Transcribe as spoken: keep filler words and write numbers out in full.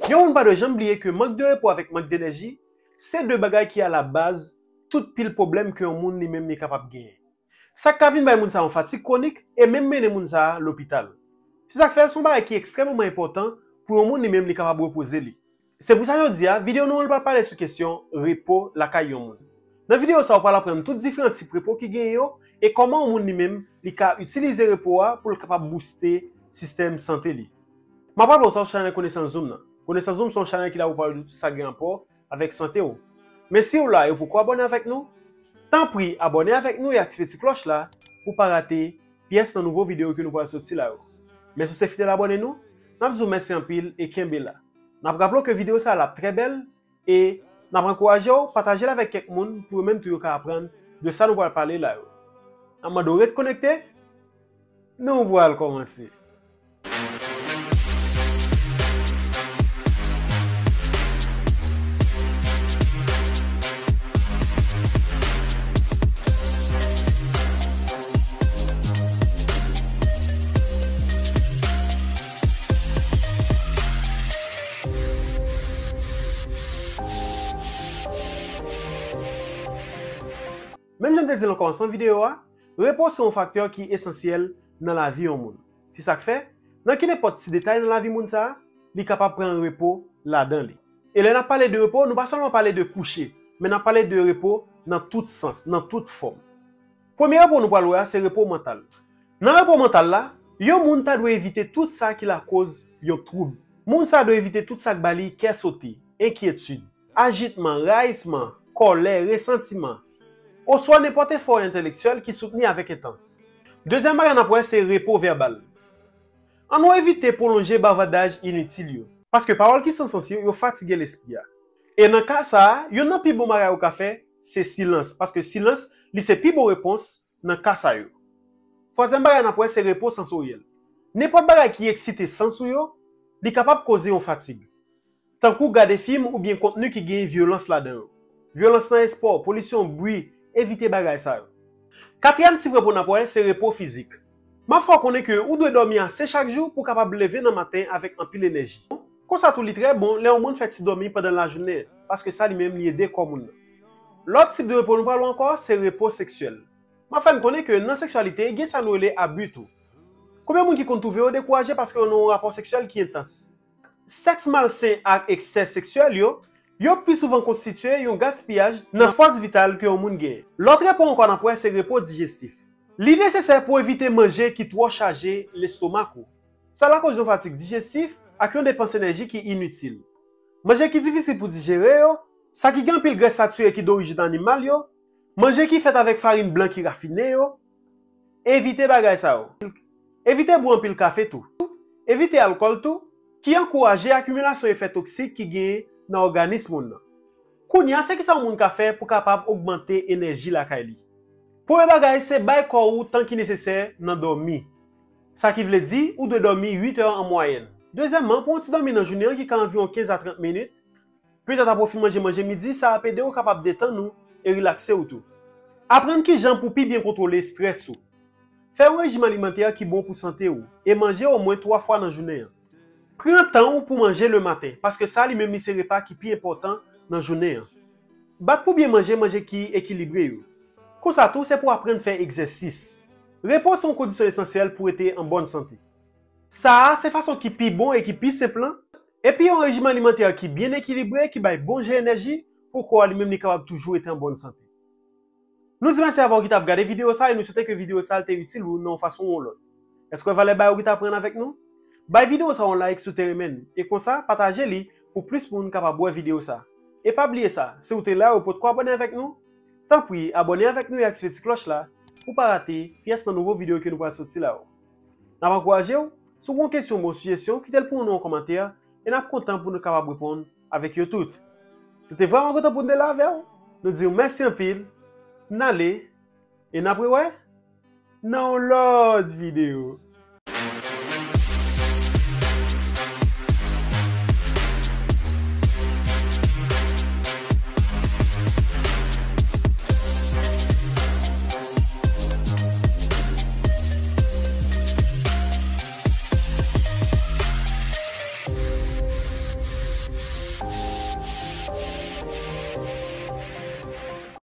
Yon moun pa dwe janm bliye ke mank de repo avèk mank de enèji se de bagay ki alabaz tout pil pwoblèm ke yon moun li menm li kapab genyen. Sa k ka vin bay moun sa yon fatig kwonik e menm mennen moun sa lopital. Se sa k fè se yon bagay ki ekstrèmeman enpòtan pou yon moun li menm li kapab repoze li. Se pou sa jodi a, videyo nou an pral pale sou kesyon repo lakay yon moun. Nan videyo sa a, ou pral aprann tout diferan tip repo ki genyen yo e kòman yon moun li menm li ka itilize repo a pou l kapab bouste sistèm sante li. M ap raple w sa sou chanèl Konesans Zoom nan. Konesans Zoom se yon chanèl ki la pou pale de tout sa gen rapò avèk sante w. Men si w la e w poko abòne avèk nou, tanpri abòne avèk nou e aktive ti klòch la pou w pa rate pyès nan nouvo videyo ke nou pral soti la yo. Men si w se fidèl abòne nou, n ap di w mèsi anpil e kenbe la. N ap raple w ke videyo sa a l ap trè bèl e n ap ankouraje w pataje l avèk kèk moun pou yo menm tou yo ka aprann de sa nou pral pale la yo. N ap mande w ret konekte, nou pral kòmanse. Menm jan m te di l nan kòmansman videyo a, repo se yon faktè ki esansyèl nan lavi yon moun. Se sa k fè, nan ki nenpòt ti detay nan lavi moun sa a, li kapab pran repo ladan li. E lè n ap pale de repo, nou pa sèlman pale de kouche, men n ap pale de repo nan tout sans, nan tout fòm. Premye repo nou pral wè a se repo mantal. Nan repo mantal la, yon moun ta dwe evite tout sa ki lakoz yon twoub. Moun sa a dwe evite tout sa k ba li kè sote, enkyetid, ajitman, rayisman, kòlè, resantiman, oswa nenpòt efò entèlektyèl ki soutni avèk entans. Dezyèm bagay n ap wè se repo vèbal. Ann nou evite pwolonje bavadaj initil yo, paske pawòl ki san sans yo, yo fatige lespri a. E nan ka sa a, youn nan pi bon bagay ou ka fè, se silans, paske silans, li se pi bon repons nan ka sa yo. Twazyèm bagay n ap wè se repo sansoryèl. Nenpòt bagay ki eksite sans ou yo, li kapab koze yon fatig. Tankou gade fim oubyen kontni ki gen vyolans ladan yo. Vyolans nan espò, polisyon, bri, evite bagay sa yo. Katriyèm tip repo n ap wè se repo fizik. M ap fè w konnen ke ou dwe dòmi ase chak jou pou w kapab leve nan maten avèk anpil enèji. Konsa tou li trè bon lè yon moun fè ti dòmi pandan lajounen, paske sa li menm li ede kò moun nan. Lòt tip de repo nou pral wè ankò se repo seksyèl. M ap fè n konnen ke nan seksyalite gen sa nou rele abi tou. Konbyen moun ki konn twouve yo dekouraje paske yo nan yon rapò seksyèl ki entans? Sèks malsen ak eksè seksyèl yo, yo pi souvan konstitye yon gaspiyaj nan fòs vital ke yon moun genyen. Lòt repo ankò n ap wè se repo dijestif. Li nesesè pou evite manje ki twò chaje lestomak ou. Sa lakoz yon fatig dijestif ak yon depans enèji ki initil. Manje ki difisil pou dijere yo, sa ki gen anpil grès satire ki dorijin animal yo, manje ki fèt avèk farin blan ki rafine yo, evite bagay sa yo. Evite bwè anpil kafe tou. Evite alkòl tou, ki ankouraje akimilasyon efè toksik ki genyen nan òganis moun nan. Kounye a, se kisa yon moun ka fè pou kapab ogmante enèji lakay li? Premye bagay, se bay kò ou tan ki nesesè nan dòmi. Sa ki vle di, ou dwe dòmi uit è an mwayèn. Dezyèmman, pran yon ti dòmi nan jounen an ki ka anviwon kenz a trant minit. Petèt apre w fin manje, manje midi, sa ap ede w kapab detann ou e rilakse w tou. Aprann kijan pou pi byen kontwole estrès ou. Fè yon rejim alimantè ki bon pou sante w e manje omwen twa fwa nan jounen an. Pran tan w pou manje lematen, paske sa li menm li se repa ki pi enpòtan nan jounen an. Bat pou byen manje, manje ki ekilibre yo. Konsa tou, se pou w aprann fè egzèsis. Repo se yon kondisyon esansyèl pou rete an bòn sante. Sa a se fason ki pi bon e ki pi senp lan. Epi yon rejim alimantè ki byen ekilibre, ki bay bon jan enèji pou kò a li menm li kapab toujou rete an bòn sante. Nou di mèsi avè w ki t ap gade videyo sa a e nou swete ke videyo sa a te itil ou nan yon fason ou yon lòt. Èske w wè valè bagay ou ki t aprann avèk nou? Bay videyo sa a yon like si w te renmen l, e konsa, pataje li pou plis moun kapab wè videyo sa a. E pa bliye sa, si w te la e w potko abòne avèk nou, tanpri abòne avèk nou e aktive ti klòch la pou w pa rate pyès nan nouvo videyo ke nou pral soti la yo. N ap ankouraje w, si w gen yon kesyon oubyen yon sijesyon, kite l pou nou nan yon kòmantè, e n ap kontan pou nou kapab reponn avèk yo tout. Nou te vrèman kontan pou n te la avè w. Nou di w mèsi anpil. N ale, e n ap rewè nan yon lòt videyo.